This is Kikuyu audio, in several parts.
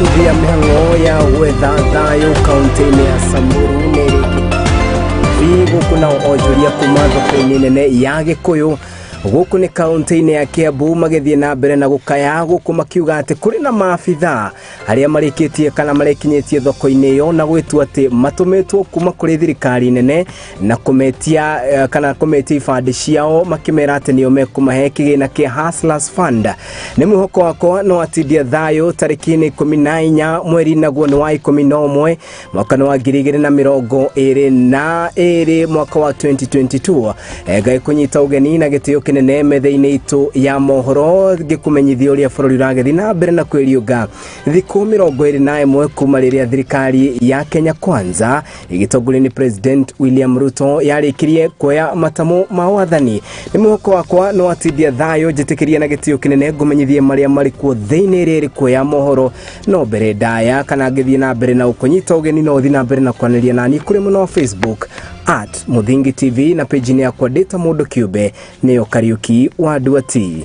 Mũthia mĩhang'o ya gwetha thayũ kaunti-inĩ ya Samburu nĩ ĩrĩkĩtie gũkũ, nao onjoria kuma thoko-inĩ nene ya Gĩkũyũ gũkũ nĩ kaunti-inĩ ya Kiambu magĩthiĩ na mbere na gũkaya gũkũ makiuga atĩ kũrĩ na maabitha arĩa marĩkĩtie kana marekinyĩtie thoko-inĩ ĩyo na gwĩtua atĩ matũmĩtwo kuma kũrĩ thirikari nene na kũmetia kana kũmetia ibandĩ ciao makĩmera atĩ nĩo mekũmahe kĩgĩna kĩa Hustlers Fund. Nĩ mwĩhoko wakwa no atindia thayũ tarĩki-inĩ 14 mweri naguo nĩ wa 11 mwaka nĩ wa 2022 mwaka wa 2022. Ngai kũnyita ũgeni na gĩtĩo kĩnene metha-inĩ itũ ya mohoro ngĩkũmenyithia ũrĩa bũrũri ũragĩthiĩ na mbere na kwĩriũnga thikũ 21 kuma rĩrĩa thirikari ya Kenya Kwanza ĩgĩtongorio nĩ President William Ruto yarĩkirie kuoya matamu ma wathani. Nĩ mwĩhoko wakwa no atindia thayũ njĩtĩkĩria na gĩtĩo kĩnene ngũmenyithie marĩa marĩ kuo thĩinĩ rĩrĩ kuoya mohoro no mbere ndaya kana ngĩthiĩ na mbere na ũkũnyita ũgeni no ũthiĩ na mbere na kwanĩria nani kũrĩ mũno wa Facebook at Muthingi TV na page-inĩ yakwa ndĩ ta mũndũ kĩũmbe nĩyo Kariuki wa Nduati.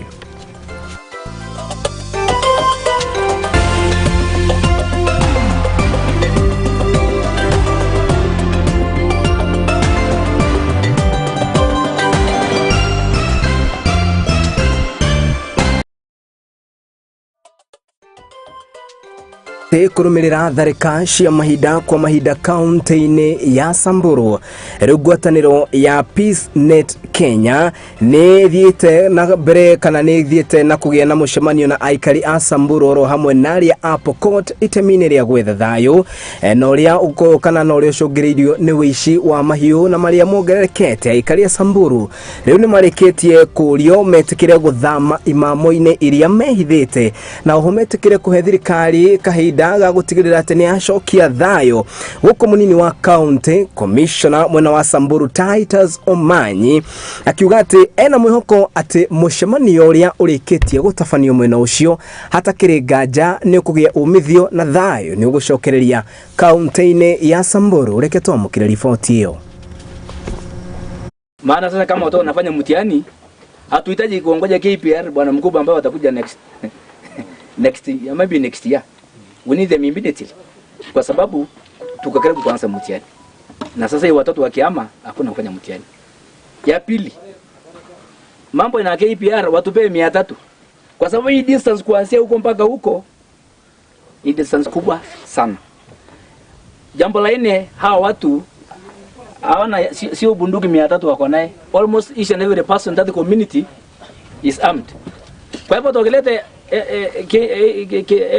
Kũrũmĩrĩra tharĩka cia mahinda kwa mahinda kaunti-inĩ ya Samburu, rĩu ngwatanĩro ya Peace Net Kenya nĩ ĩthiĩte na mbere kana nĩ ĩthiĩte na kũgĩa na mũcemanio na aikari a Samburu oro hamwe na arĩa a Pokot itemi-inĩ rĩa gwetha thayũ na ũrĩa ũko kana na ũrĩa ũcũngĩrĩirio nĩ ũici wa mahiũ na marĩa mongererekete. Aikari a Samburu rĩu nĩ marĩkĩtie kũrio metĩkĩre gũthama imamo-inĩ iria mehithĩte na oho metĩkĩre kũhe thirikari kahinda ga gũtigĩrĩra atĩ nĩ yacokia thayũ. Gũkũ mũnini wa county commissioner mwena wa Samburu Titus Omanyi akiuga atĩ ena mwĩhoko atĩ mũcemanio ũrĩa ũrĩkĩtie gũtabanio mwena ũcio hatakĩrĩ nganja nĩ ũkũgĩa umithio na thayũ nĩ ũgũcokereria kaunti-inĩ ya Samburu. Reke twamũkĩre riboti ĩyo. Maana sasa kama watoto wanafanya mtihani, hatuhitaji kuongoja KPR bwana mkubwa ambao watakuja next maybe next year. We need them immediately. Kwa sababu tuko karibu kuanza mtihani. Na sasa hiyo watoto wakihama hakuna kufanya mtihani. Ya pili, mambo na KPR watupee 300. Kwa sababu hii distance kuanzia huko mpaka huko ni distance kubwa sana. Jambo la nne, hawa watu hawana sio bunduki 300 wako naye. Almost each and every person in that community is armed. Kwa hivyo tukilete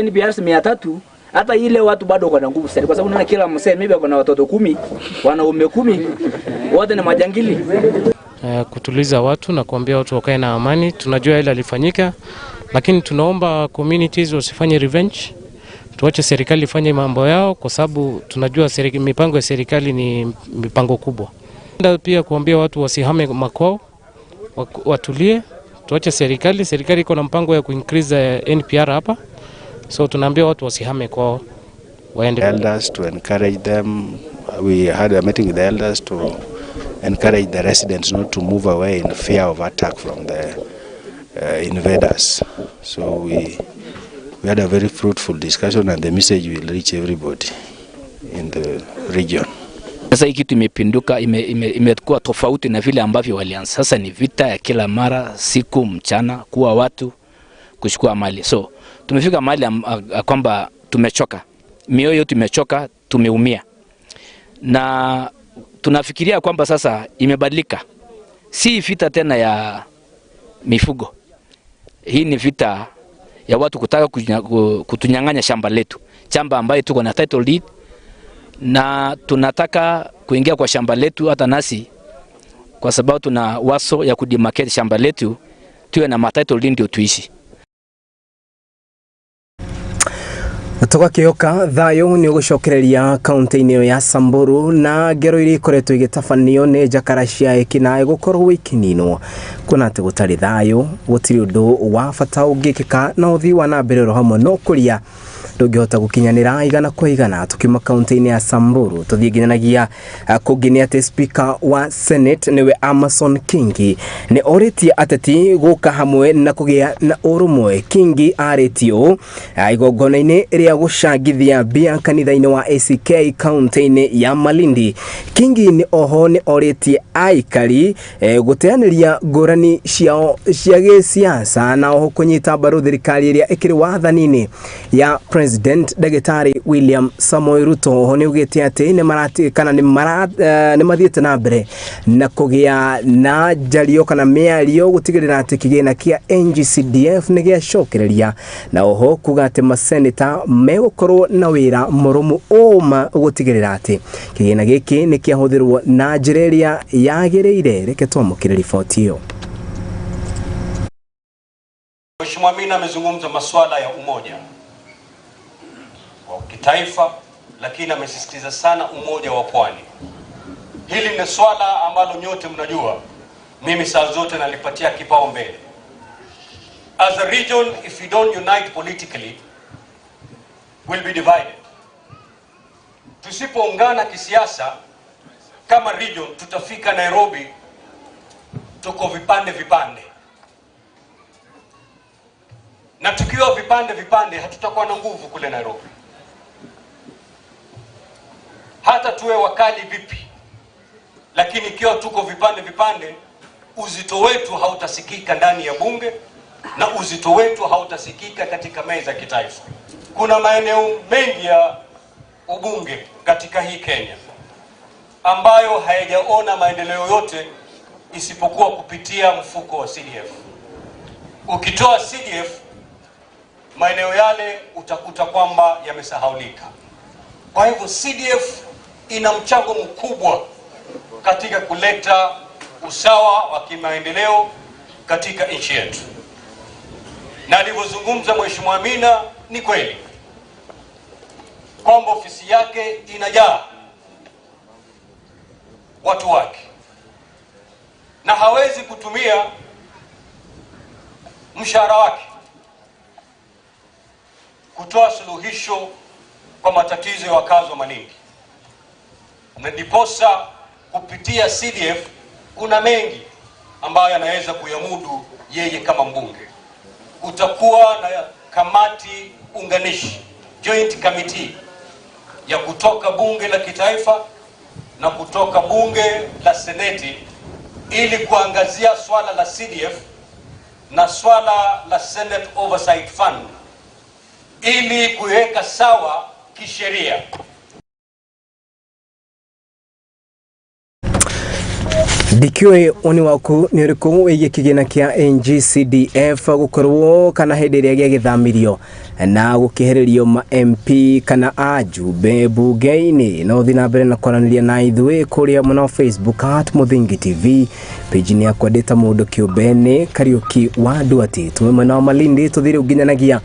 NPRs 300, hata ile watu bado wako na nguvu sana, kwa sababu unaona kila mzee maybe ako na watoto 10, wanaume 10, wote ni majangili. Kutuliza watu na kuambia watu wakae na amani. Tunajua ile alifanyika, lakini tunaomba communities wasifanye revenge. Tuache serikali ifanye mambo yao, kwa sababu tunajua mipango ya serikali ni mipango kubwa. Ndio pia kuambia watu wasihame makwao, watulie, tuache serikali. Serikali iko na mpango ya kuincrease NPR hapa, so tunaambia watu wasihame kwao, waende. Elders to encourage them. We had a meeting with the elders to encourage the residents not to move away in fear of attack from the invaders. So we had a very fruitful discussion, and the message will reach everybody in the region. Sasa hii kitu imepinduka, imekuwa tofauti na vile ambavyo walianza. Sasa ni vita ya kila mara, siku mchana, kuua watu, kuchukua mali. So tumefika mahali kwamba tumechoka, mioyo tumechoka, tumeumia. Na tunafikiria kwamba sasa imebadilika. Si vita tena ya mifugo. Hii ni vita ya watu kutaka kutunyang'anya shamba letu. Shamba ambayo tuko na title deed, na tunataka kuingia kwa shamba letu hata nasi, kwa sababu tuna waso ya kudemarcate shamba letu, tuwe na title deed ndio tuishi. Tũgakĩhoka thayũ nĩ ũgũcokereria kaunti-inĩ ĩyo ya Samburu na ngero iria ikoretwo igĩtabanio nĩ njakara cia ekinaĩ gũkorwo ikĩninwo, kuona atĩ gũtarĩ thayũ gũtirĩ ũndũ wa bata ũngĩkĩka na ũthii wa na mbere oro hamwe na ũkũria Ndũngĩhota gũkinyanĩra igana kwa igana. Tukiuma kaunti-inĩ ya Samburu tũthiĩ nginyanagia kũngĩ nĩ atĩ Speaker wa Senate nĩwe Amason Kingi nĩ orĩtie ateti gũka hamwe na kũgĩa na ũrũmwe. Kingi arĩtie ũũ igongona-inĩ rĩa gũcangithia mbia kanitha-inĩ wa ACK kaunti-inĩ ya Malindi. Kingi nĩ oho nĩ orĩtie aikari gũteanĩria ngũrani ciao cia gĩsiasa na oho kũnyita mbaru thirikari ĩrĩa ĩkĩrĩ wathani-inĩ ya President Ndagĩtarĩ William Samoei Ruto. Oho nĩ ugĩte atĩ nĩ marati kana nĩ mathiĩte na mbere na kũgĩa na njario kana mĩario gũtigĩrĩra atĩ kĩgĩna kĩa NGCDF nĩ gĩacokereria, na oho kuga atĩ maseneta megũkorwo na wĩra mũrũmu ũma gũtigĩrĩra atĩ kĩgĩna gĩkĩ nĩ kĩahũthĩrwo na njĩra ĩrĩa yagĩrĩire. Reke twamũkĩre riboti ĩyo. Mheshimiwa Amina amezungumza masuala ya umoja wa kitaifa, lakini amesisitiza sana umoja wa pwani. Hili ni swala ambalo nyote mnajua mimi saa zote nalipatia kipaumbele. As a region, if we don't unite politically, we'll be divided. Tusipoungana kisiasa kama region, tutafika Nairobi tuko vipande vipande, na tukiwa vipande vipande hatutakuwa na nguvu kule Nairobi, hata tuwe wakali vipi, lakini ikiwa tuko vipande vipande, uzito wetu hautasikika ndani ya bunge na uzito wetu hautasikika katika meza ya kitaifa. Kuna maeneo mengi ya ubunge katika hii Kenya ambayo hayajaona maendeleo yote isipokuwa kupitia mfuko wa CDF. Ukitoa CDF, maeneo yale utakuta kwamba yamesahaulika. Kwa hivyo CDF ina mchango mkubwa katika kuleta usawa wa kimaendeleo katika nchi yetu. Na alivyozungumza Mheshimiwa Amina ni kweli kwamba ofisi yake inajaa watu wake na hawezi kutumia mshahara wake kutoa suluhisho kwa matatizo ya wakazi wa Malindi. Na ndiposa kupitia CDF kuna mengi ambayo anaweza kuyamudu yeye kama mbunge. Kutakuwa na kamati unganishi, joint committee, ya kutoka bunge la kitaifa na kutoka bunge la seneti ili kuangazia swala la CDF na swala la Senate Oversight Fund ili kuweka sawa kisheria. Ndikĩũĩ woni waku nĩ ũrĩkũ wĩgiĩ kĩgĩna kĩa NGCDF gũkorwo kana hĩndĩ ĩrĩa gĩagĩthamirio na gũkĩehererio ma MP kana ajumbe bunge-inĩ. No ũthiĩ na mbere na kwaranĩria na ithuĩ kũrĩa mwena wa Facebook at Muthingi TV, page-inĩ yakwa ndĩ ta mũndũ kĩũmbe nĩ Kariũki wa Nduati. Tume mwena wa Malindi tũthiĩ rĩu nginyanagia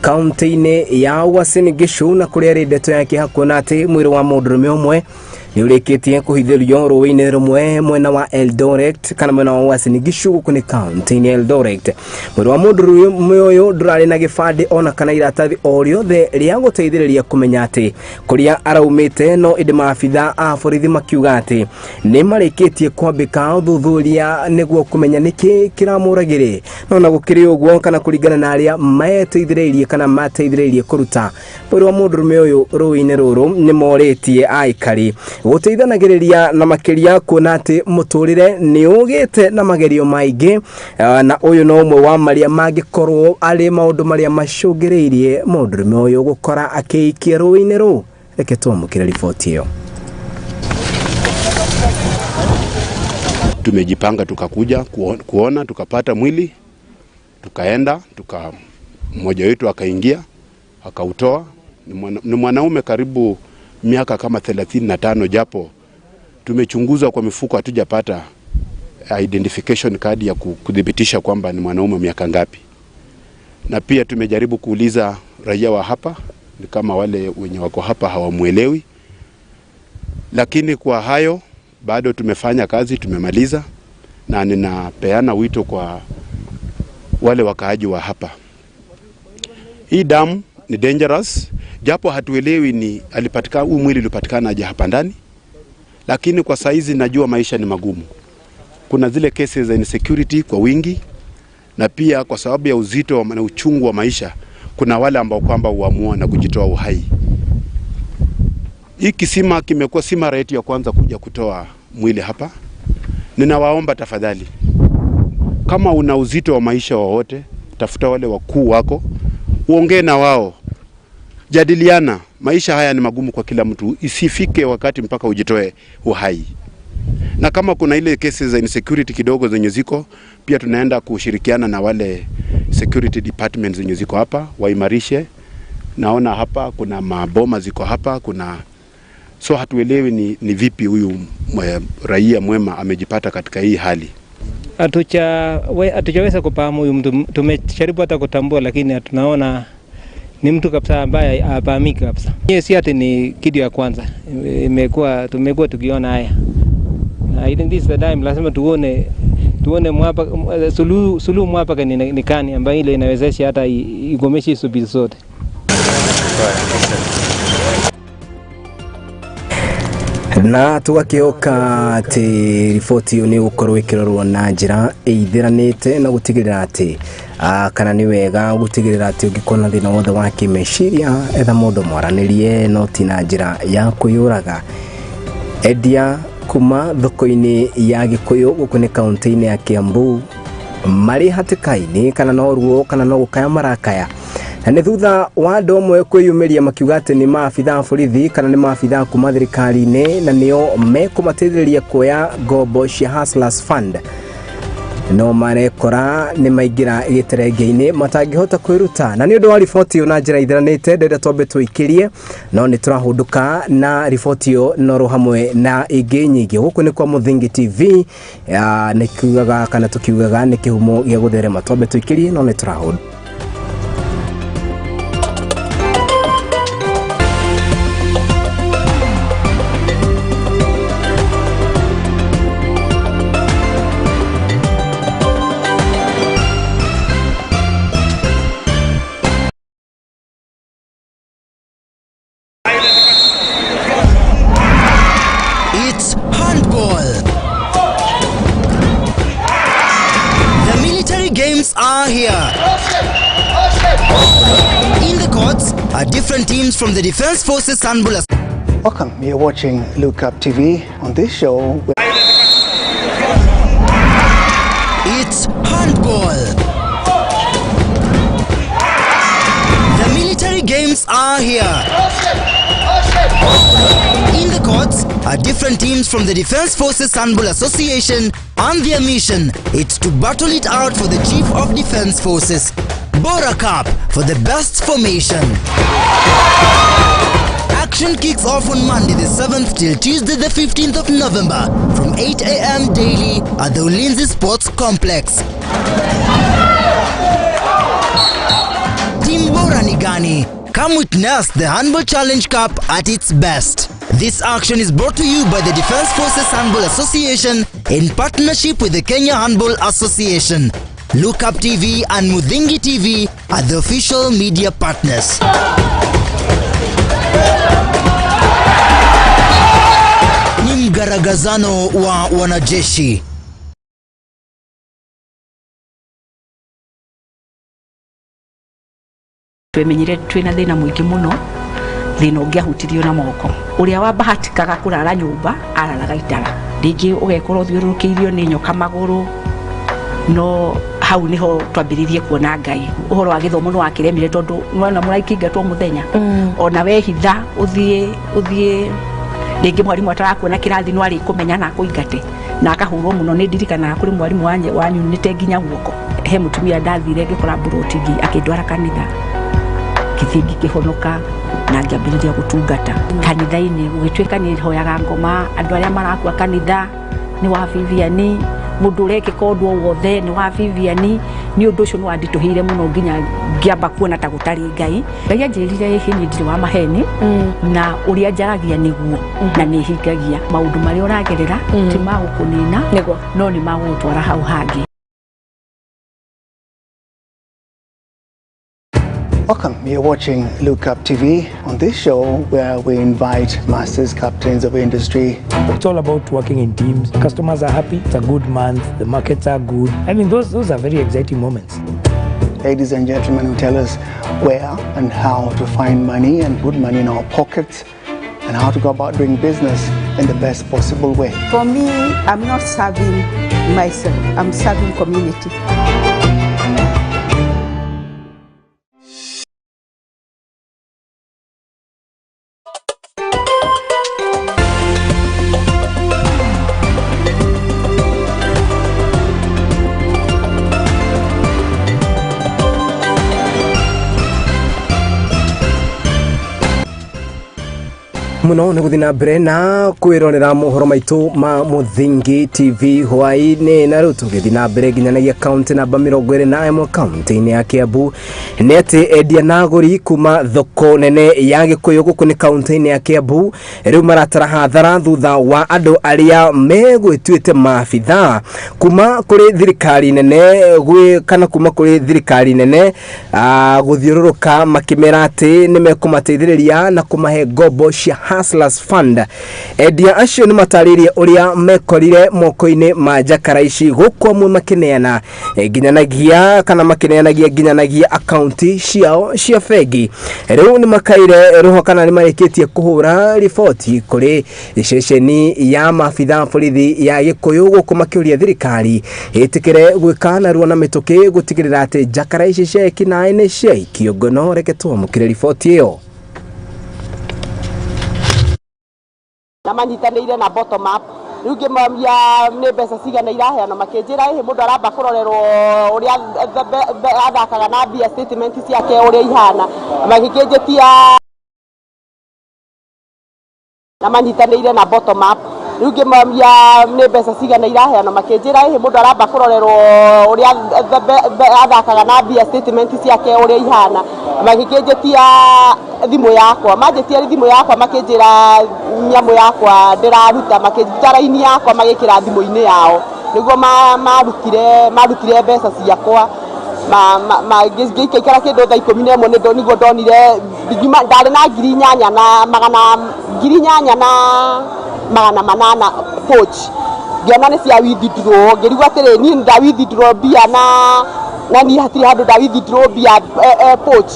kaunti-inĩ ya Uasin Gishu na kũrĩa rĩ ndeto yake hakuona atĩ mwĩrĩ wa mũndũrũme ũmwe nĩ ũrĩkĩtie kũhithĩrio rũĩ-inĩ rũmwe mwena wa Eldoret kana mwena wa Uasin Gishu gũkũ nĩ kaunti-inĩ ya Eldoret. Mwĩrĩ wa mũndũrũme ũyũ ndũrarĩ na gĩbandĩ ona kana iratathi o rĩothe rĩa gũteithĩrĩria kũmenya atĩ kũrĩa araumĩte, no ĩndĩ maabitha a borithi makiuga atĩ nĩ marĩkĩtie kwambĩka ũthuthuria nĩguo kũmenya nĩkĩ kĩramũragire. No na gũkĩrĩ ũguo kana kũringana na arĩa mateithĩrĩirie kana mateithĩrĩirie kũruta mwĩrĩ wa mũndũrũme ũyũ rũĩ-inĩ rũrũ nĩ morĩtie aikari gũteithanagĩrĩria na makĩria kuona atĩ mũtũrĩre nĩ ũgĩte na magerio maingĩ, na ũyũ no ũmwe wa marĩa mangĩkorwo arĩ maũndũ marĩa macũngĩrĩirie mũndũrũme ũyũ gũkora akĩikia rũĩ-inĩ rũu. Reke twamũkĩre riboti ĩyo. Tumejipanga tukakuja kuona, tukapata mwili, tukaenda, mmoja wetu akaingia akautoa. Ni mwanaume karibu miaka kama 35, japo tumechunguza kwa mifuko hatujapata identification card ya kudhibitisha kwamba ni mwanaume miaka ngapi. Na pia tumejaribu kuuliza raia wa hapa, ni kama wale wenye wako hapa hawamuelewi. Lakini kwa hayo bado tumefanya kazi, tumemaliza, na ninapeana wito kwa wale wakaaji wa hapa. Hii damu Ni dangerous, japo hatuelewi ni alipatikana huu mwili ulipatikana aje hapa ndani, lakini kwa saizi najua maisha ni magumu. Kuna zile cases za insecurity kwa wingi, na pia kwa sababu ya uzito na uchungu wa maisha, kuna wale ambao kwamba huamua na kujitoa uhai. Hii kisima kimekuwa si mara yetu ya kwanza kuja kutoa mwili hapa. Ninawaomba tafadhali, kama una uzito wa maisha wowote, tafuta wale wakuu wako, uongee na wao, jadiliana. Maisha haya ni magumu kwa kila mtu, isifike wakati mpaka ujitoe uhai. Na kama kuna ile kesi za insecurity kidogo zenye ziko, pia tunaenda kushirikiana na wale security department zenye ziko hapa, waimarishe. Naona hapa kuna maboma ziko hapa, kuna so hatuelewi ni vipi huyu raia mwema amejipata katika hii hali. Hatujaweza kufahamu huyu mtu, tumejaribu hata kutambua, lakini tunaona ni mtu kabisa ambaye hafahamiki kabisa. Yeye si ati ni kitu ya kwanza, tumekuwa tukiona haya. Na I think this is the time lazima tuone mwafaka, suluhu mwafaka ni kani ambayo ile inawezesha hata igomeshe hizo bill zote. Na tũgakĩhoka atĩ riboti ĩyo nĩ ĩgũkorwo ĩkĩrorwo na njĩra ĩithĩranĩte na gũtigĩrĩra atĩ kana nĩ wega gũtigĩrĩra atĩ ũngĩkorwo na thĩna wothe wa kĩmeciria, etha mũndũ mwaranĩrie, no ti na njĩra ya kwĩyũraga. Endia kuma thoko-inĩ ya Gĩkũyũ gũkũ nĩ kaunti-inĩ ya Kiambu marĩ hatĩka-inĩ, kana no ruo kana no gũkaya marakaya, na nĩ thutha wa andũ amwe kwĩyumĩria makiuga atĩ nĩ maabithaa borithi kana nĩ maabithaa kuma thirikari-inĩ na nĩo mekũmateithĩrĩria kuoya ngombo cia Hustlers Fund, no marekora nĩ maingĩra gĩterenge-inĩ matangĩhota kwĩruta. Na nĩ ũndũ wa riboti ĩyo na njĩra ithiranĩte, ndĩrenda twambe tũikĩrie, no nĩ tũrahũndũka na riboti ĩyo noro hamwe na ĩngĩ nyingĩ. Gũkũ nĩ kwa Mũthingi TV, nĩ kiugaga kana tũkiugaga nĩ kĩhumo gĩa gũtherema. Twambe tũikĩrie, no nĩ tũrahũndũka. It's handball. The military games are here. In the courts are different teams from the Defense Forces Handball. Welcome. You're watching Look Up TV. On this show, It's handball. The military games are here. In the courts are different teams from the Defense Forces Handball Association, and their mission is to battle it out for the Chief of Defense Forces. Bora Cup for the best formation. Action kicks off on Monday the 7th till Tuesday the 15th of November from 8 a.m. daily at the Ulinzi Sports Complex. Team Bora ni gani? Come witness the Handball Challenge Cup at its best. This action is brought to you by the Defense Forces Handball Association in partnership with the Kenya Handball Association. Look Up TV and Muthingi TV are the official media partners. Ni mgaragazano wa wanajeshi. Twemenyire twina thina muingi muno, thina ũngĩahutirio na moko. Ũrĩa wabahatikaga kũrara nyũmba araraga itara, rĩngĩ ũgekorwo ũthiũrũrũkĩirio nĩ nyoka magũrũ, no hau niho twambĩrĩirie kuona Ngai. Ũhoro wa gĩthomo nĩ wakĩremire tondũ nĩwona mũraikĩingatwo mũthenya, ona wehitha ũthiĩ rĩngĩ mwarimũ atarakuona kĩrathi no arĩkũmenya na akũingate na akahũrwo mũno. Nĩ ndirikanaga kũrĩ mwarimũ wanyunĩte nginya guoko. He mũtumia ndathire ngĩkora mburoti akĩndwara kanitha, ngĩthiĩ ngĩkĩhonoka na ngĩambĩrĩria gũtungata kanitha-inĩ. Gũgĩtuĩka nĩ hoyaga ngoma, andũ arĩa marakua kanitha nĩ wa Vivian, mũndũ ũrekĩka ũndũ o wothe nĩ wa Vivian. Nĩ ũndũ ũcio nĩ wanditũhĩire mũno nginya ngĩamba kuona ta gũtarĩ Ngai. Ngai anjĩrire ĩhĩ niĩ ndirĩ wa maheni, na ũrĩa njaragia nĩguo na nĩ hingagia. Maũndũ marĩa ũragerera ti ma gũkũnina, no nĩ ma gũgũtwara hau hangĩ. Welcome. You're watching Look Up TV. On this show, where we invite masters, captains of industry. It's all about working in teams. Customers are happy. It's a good month. The markets are good. I mean, those are very exciting moments. Ladies and gentlemen who tell us where and how to find money and put money in our pockets and how to go about doing business in the best possible way. For me, I'm not serving myself, I'm serving community. Muno nä gå thiä na mbere na kwä mohoro maitå ma Muthingi TV hwaĩ-inĩ. Na rĩu tũgĩthiĩ na mbere nginyanagia kaunti namba 21 kaunti-inĩ ya Kiambu, nĩ atĩ endia na agũri kuma thoko nene ya Gĩkũyũ gũkũ nĩ kaunti-inĩ ya Kiambu rĩu maratara hathara thutha wa andũ arĩa megwĩtuĩte maabitha kuma kũrĩ thirikari nene gwĩ kana kuma kũrĩ thirikari nene gũthiũrũrũka makĩmera atĩ nĩ mekũmateithĩrĩria na kũmahe ngombo cia Hustlers Fund. Endia acio nĩ matarĩirie ũrĩa mekorire moko-inĩ ma njakara ici, gũkũ amwe makĩneana nginyanagia kana makĩneanagia nginyanagia akaunti ciao cia bengi. Rĩu nĩ makaire roho kana nĩ marĩkĩtie kũhũra riboti kũrĩ ceceni ya maabitha borithi ya Gĩkũyũ gũkũ makĩũria thirikari ĩtĩkĩre gwĩka narua na mĩtũkĩ gũtigĩrĩra atĩ njakara ici cia ekinaĩ nĩ ciaikio ngono. Reke twamũkĩre riboti ĩyo. Na manyitanĩire na bottom up rĩu ngĩmoria nĩ mbeca cigana iraheanwo, makĩnjĩra ĩhĩ mũndũ aramba kũrorerwo ũrĩa athakaga na mbia, statement ciake ũrĩa ihana, magĩkĩnjĩtia. Na manyitanĩire na bottom up rĩu ngĩmoria nĩ mbeca cigana iraheanwo, makĩnjĩra ĩhĩ mũndũ aramba kũrorerwo ũrĩa athakaga na mbia, statement ciake ũrĩa ihana, magĩkĩnjĩtia thimũ yakwa, manjĩtia thimũ yakwa makĩnjĩra nyamũ yakwa ndĩraruta, makĩnjĩta raini yakwa magĩkĩra thimũ-inĩ yao nĩguo marutire mbeca ciakwa. Ngĩikara kĩndũ thaa 11 nĩguo ndonire ndarĩ na 8,800 pouch, ngĩona nĩ cia withdraw, ngĩrigwo atĩrĩ niĩ nda withdraw mbia na niĩ hatirĩ handũ nda withdraw mbia pouch.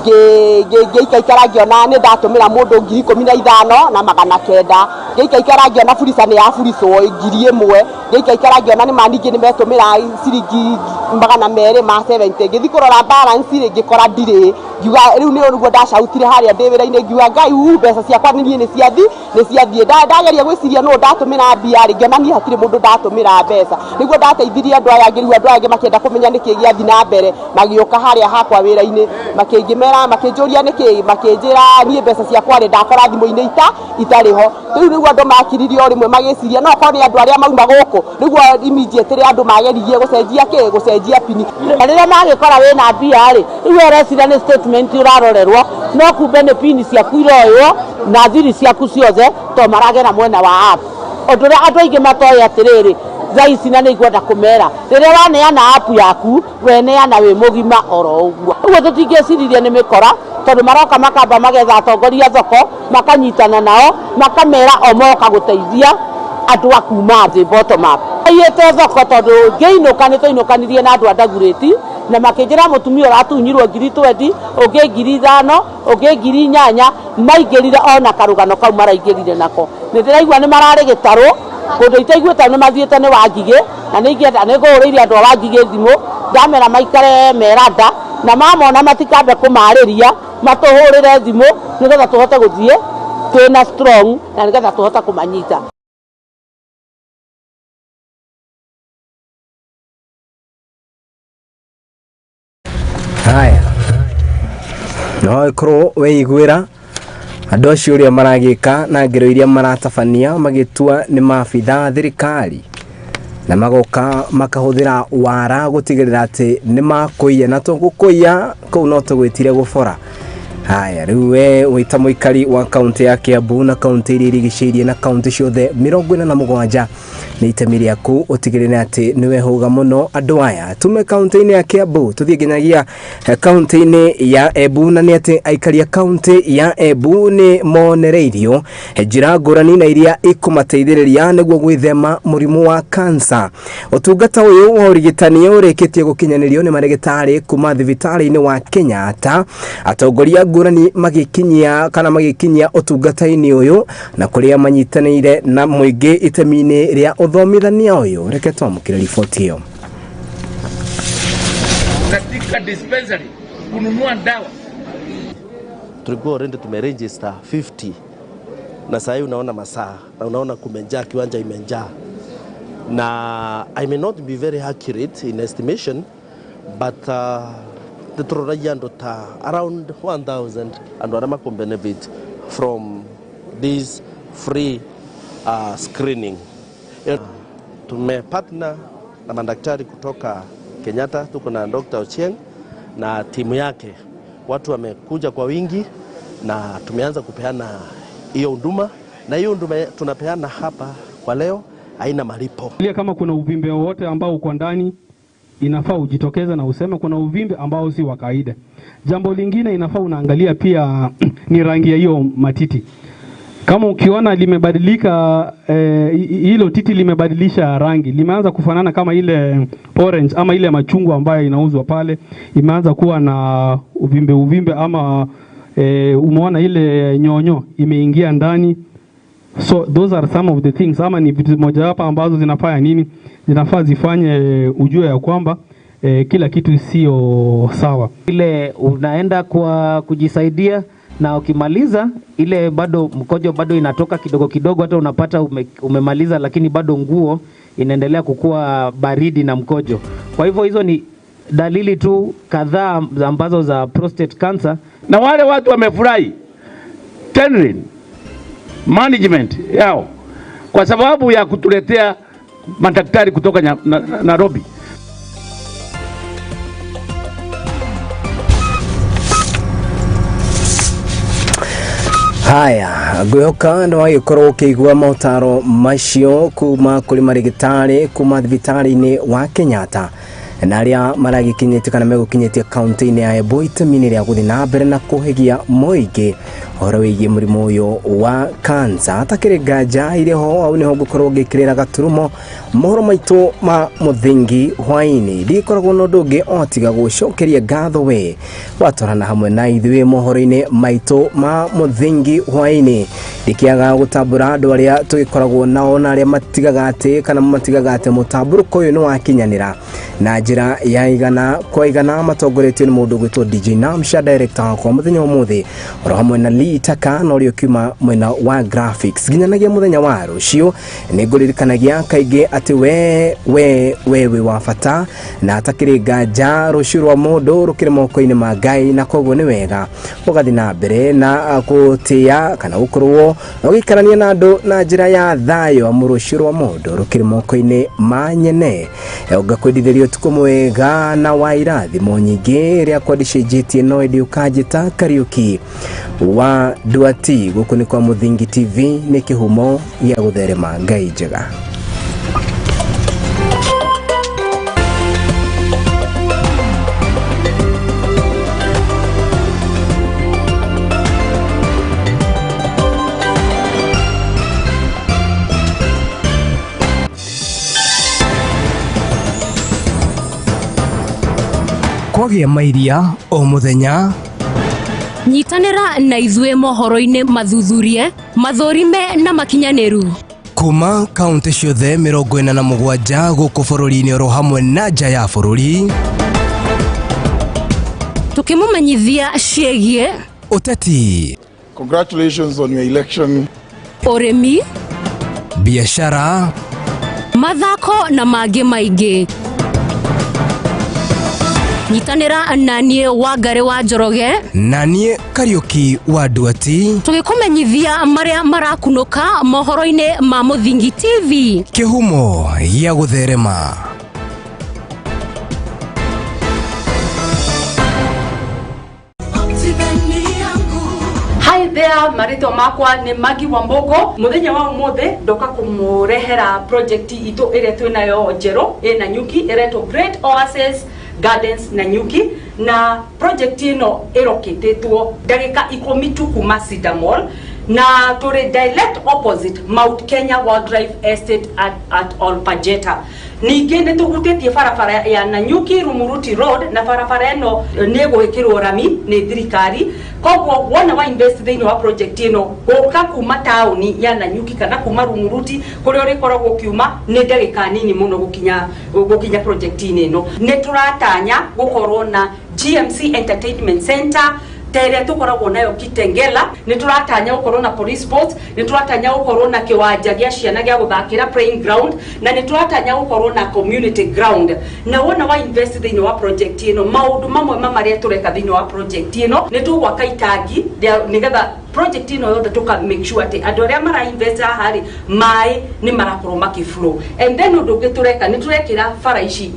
Ngĩikaikara ngĩona nĩ ndatũmĩra mũndũ 15,900, ngĩikaikara ngĩona Fuliza nĩ ya Fulicwo 1,000, ngĩikaikara ngĩona nĩ ma ningĩ nĩ metũmĩra ciringi 270, ngĩthiĩ kũrora balance rĩ ngĩkora ndirĩ, ngiuga rĩu nĩ ũguo ndacautire harĩa ndĩ wĩra-inĩ, ngiuga Ngai mbeca ciakwa niĩ nĩ ciathiĩ. Ndageria gwĩciria nũ ndatũmĩra mbia rĩ, ngĩona niĩ hatirĩ mũndũ ndatũmĩra mbeca, nĩguo ndateithirie andũ aya angĩ. Rĩu andũ aya angĩ makĩenda kũmenya nĩkĩ gĩathiĩ na mbere, magĩũka harĩa hakwa wĩra-inĩ makĩngĩmera, makĩnjũria nĩkĩ, makĩnjĩra niĩ mbeca ciakwa rĩ ndakora thimũ-inĩ itarĩ ho. Rĩu nĩguo andũ makiririe o rĩmwe magĩciria no korwo nĩ andũ arĩa mauma gũkũ, nĩguo immediately andũ mageririe gũcenjia kĩ, gũcenjia pini. Rĩrĩa magĩkora wĩna mbia rĩ, rĩu ũreciria nĩ statement ũrarorerwo, no kumbe nĩ pini ciaku iroywo na thiri ciaku ciothe to maragera mwena wa app. Ũndũ ũrĩa andũ aingĩ matoĩ atĩrĩrĩ thaa ici, na nĩ ngwenda kũmera, rĩrĩa waneana app yaku weneana wĩ mũgima oro ũguo. Ũguo tũtingĩciririe nĩ mĩkora, tondũ maroka makamba magetha atongoria thoko, makanyitana nao makamera o moka gũteithia andũ a kuma thĩ bottom up. Aiyĩte thoko tondũ ngĩinũka nĩ twainũkanirie na andũ a Dagoretti na makĩnjĩra mũtumia ũratunyirwo 20,000, ũngĩ 5,000, ũngĩ 8,000, maingĩrire ona karũgano kau maraingĩrire nako. Nĩ ndĩraigua nĩ mararĩ gĩtarũ kũndũ itaiguĩte nĩ mathiĩte nĩ Wangigĩ, na nĩ ingĩenda nĩ ngũhũrĩire andũ a Wangigĩ thimũ ndamera maikare meranda, na mamona matikambe kũmarĩria matũhũrĩre thimũ nĩgetha tũhote gũthiĩ twĩna strong na nĩgetha tũhote kũmanyita. Haya, no ĩkorwo weiguĩra andũ acio ũrĩa maragĩka na ngero iria maratabania magĩtua nĩ maabitha thirikari, na magoka makahũthĩra wara gũtigĩrĩra atĩ nĩ makũiya, na to gũkũiya kũu no tũgwĩtire gũbora. Haya, rĩu we wĩta mũikari wa kaunti ya Kiambu na kaunti iria irigicĩirie na kaunti ciothe 47 Nĩ itemi rĩaku ũtigĩrĩre atĩ nĩ wehũga mũno. Andũ aya tume kaunti-inĩ ya Kiambu tũthiĩ nginyagia kaunti-inĩ ya Embu, na nĩ atĩ aikari a kaunti ya Embu nĩ monereirio njĩra ngũrani na iria ikũmateithĩrĩria nĩguo gwĩthema mũrimũ wa kansa. Ũtungata ũyũ wa ũrigitani ũrĩkĩtie gũkinyanĩrio nĩ marĩgĩtarĩ kuma thibitarĩ-inĩ wa Kenyatta, atongoria ngũrani magĩkinyia kana magĩkinyia ũtungata-inĩ ũyũ na kũrĩa manyitanĩire na mũingĩ itemi-inĩ rĩa ũthomithania ũyũ. Reke twamũkĩre riboti ĩyo. Katika dispensary kununua dawa. Tulikuwa already tumeregister 50 na sasa unaona masaa na unaona kumejaa, kiwanja imejaa, na I may not be very accurate in estimation but nĩtũroragia andũ ta around 1000 andũ arĩa makũ benefit from this free screening. Tumepartner na madaktari kutoka Kenyatta, tuko na Dr. Ochieng na timu yake. Watu wamekuja kwa wingi na tumeanza kupeana hiyo huduma, na hiyo huduma tunapeana hapa kwa leo haina malipo. Kama kuna uvimbe wowote ambao uko ndani, inafaa ujitokeze na useme kuna uvimbe ambao si wa kawaida. Jambo lingine inafaa unaangalia pia ni rangi ya hiyo matiti. Kama ukiona limebadilika, hilo titi limebadilisha rangi, limeanza kufanana kama ile orange ama ile machungwa ambayo inauzwa pale, imeanza kuwa na uvimbe uvimbe ama umeona ile nyonyo imeingia ndani. So those are some of the things, ama ni vitu mojawapo ambazo zinafanya nini, zinafaa zifanye ujue ya kwamba kila kitu sio sawa. Ile unaenda kwa kujisaidia na ukimaliza ile bado mkojo bado inatoka kidogo kidogo, hata unapata umemaliza lakini bado nguo inaendelea kukua baridi na mkojo. Kwa hivyo hizo ni dalili tu kadhaa ambazo za prostate cancer. Na wale watu wamefurahi Tenrin management yao kwa sababu ya kutuletea madaktari kutoka Nairobi. Haya, ngwihoka nĩ wagĩkorwo ũkĩigua maũtaro macio kuma kũrĩ marĩgĩtarĩ kuma thibitarĩ-inĩ wa Kenyatta na arĩa maragĩkinyĩtie kana megũkinyĩtie kaunti-inĩ ya Embu itemi-inĩ rĩa gũthiĩ na mbere na kũhĩgia mũingĩ ũhoro wĩgiĩ mũrimũ ũyũ wa kansa. Hatakĩrĩ nganja irĩ ho, hau nĩho ngũkorwo ngĩkĩrĩra gaturumo mohoro maitũ ma mũthingi hwaĩ-inĩ. Ndigĩkoragwo na ũndũ ũngĩ o tiga gũcokeria ngatho we watwarana hamwe na ithuĩ mohoro-inĩ maitũ ma mũthingi hwaĩ-inĩ. Ndikĩaga gũtambũra andũ arĩa tũgĩkoragwo nao na arĩa matigaga atĩ kana matigaga atĩ mũtambũrũko ũyũ nĩ wakinyanĩra na njĩra ya igana kwa igana, matongoretio nĩ mũndũ ũgwĩtwo DJ Namsha, director wakwa mũthenya ũmũthĩ, oro hamwe na Lee Taka na ũrĩa ũkiuma mwena wa graphics. Nginyanagia mũthenya wa rũciũ nĩ ngũririkanagia kaingĩ atĩ we wĩ wa bata na atakĩrĩ nganja rũciũ rwa mũndũ rũkĩrĩ moko-inĩ ma Ngai, na koguo nĩ wega ũgathiĩ na mbere na gũtĩa kana gũkorwo ũgĩikarania na andũ na njĩra ya thayũ, amu rũciũ rwa mũndũ rũkĩrĩ moko-inĩ ma nyene. Ngakwendithĩria ũtukũ mwega na wa irathimo nyingĩ rĩa kwandĩcenjetie no ĩndĩ ũkanjĩta Kariuki wa Nduati. Gũkũ nĩ kwa Mũthingi TV, nĩ kĩhumo gĩa gũtherema. Ngai njega. Kwagĩa mairia o mũthenya. Nyitanĩra na ithuĩ mohoro-inĩ mathuthurie, mathũrime na makinyanĩru kuma kaunti ciothe 47 gũkũ bũrũri-inĩ oro hamwe na nja ya bũrũri, tukĩmũmenyithia ciĩgiĩ ũteti. Congratulations on your election. Ũrĩmi, biashara, mathako na mangĩ maingĩ. Nyitanĩra na niĩ Wangari wa Njoroge na niĩ Kariuki wa Nduati, tũgĩkũmenyithia marĩa marakunũka mohoro-inĩ ma Mũthingi TV, kĩhumo gĩa gũtherema. there, marĩtwa makwa nĩ Maggie Wambogo. Mũthenya wa ũmũthĩ ndoka kũmũrehera project itũ ĩrĩa twĩnayo njerũ ĩ Nanyuki, ĩretwo Great Oasis Gardens Nanyuki, na project ĩno ĩrokĩtĩtwo ndagĩka 10 tu kuma Cedar Mall, na tũrĩ direct opposite Mount Kenya Wildlife Estate at Olpajeta. Ningĩ nĩ tũhutĩtie barabara ya Nanyuki Rumuruti Road, na barabara ĩno nĩ ĩgwĩkĩrwo rami nĩ thirikari. Koguo wona wa invest thĩinĩ wa project ĩno, gũka kuma taũni ya Nanyuki kana kuma Rumuruti kũrĩa ũrĩkoragwo ũkiuma nĩ ndagĩka nini mũno gũkinya project-inĩ ĩno. Nĩ tũratanya gũkorwo na GMC Entertainment Center ta ĩrĩa tũkoragwo nayo Kitengela. Nĩ tũratanya gũkorwo na police post, nĩ tũratanya gũkorwo na kĩwanja gĩa ciana gĩa gũthakĩra, playing ground, na nĩ tũratanya gũkorwo na community ground. Na wona wa invest thĩinĩ wa project ĩno, maũndũ mamwe ma marĩa tũreka thĩinĩ wa project ĩno, nĩ tũgwaka itangi nĩgetha project ĩno yothe tũka make sure atĩ andũ arĩa mara invest haha rĩ, maĩ nĩ marakorwo makĩ flow. And then ũndũ ũngĩ tũreka, nĩ tũrekĩra bara ici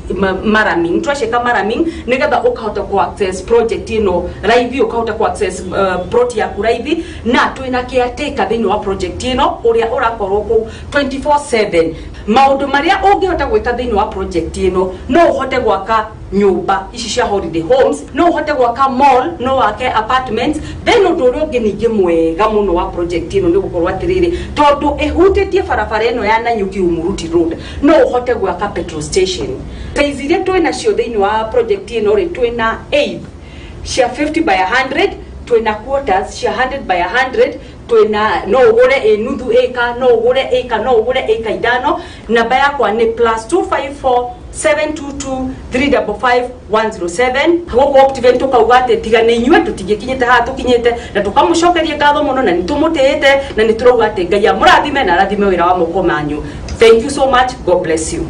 maraming, tũracĩka maraming nĩgetha ũkahota ku access project ĩno raithi, ũkahota ku access plot yaku raithi. Na twĩna caretaker thĩinĩ wa project ĩno ũrĩa ũrakorwo kũu 24/7. Maũndũ marĩa ũngĩhota gwĩka thĩinĩ wa project ĩno, no ũhote gwaka nyũmba ici cia holiday homes, no ũhote gwaka mall, no wake apartments. Then ũndũ ũrĩa ũngĩ ningĩ mwega mũno wa project ĩno nĩ gũkorwo atĩrĩrĩ, tondũ ĩhutĩtie barabara ĩno ya Nanyuki Umuruti Road, no ũhote gwaka petrol station. Size iria twĩ nacio thĩinĩ wa project ĩno rĩ, twĩna 8 cia 50 by 100, twĩna quarters cia 100 by 100, twĩna no ũgũre ĩ nuthu ĩka, no ũgũre ĩka, no ũgũre ĩka 5. Namba yakwa nĩ +254 722 355 107. Gũkũ Optiven tũkauga atĩ tiga nĩ inyuĩ tũtingĩkinyĩte haha tũkinyĩte, na tũkamũcokeria ngatho mũno, na nĩ tũmũtĩĩte, na nĩ tũrauga atĩ Ngai amũrathime na arathime wĩra wa moko manyu. Thank you so much. God bless you.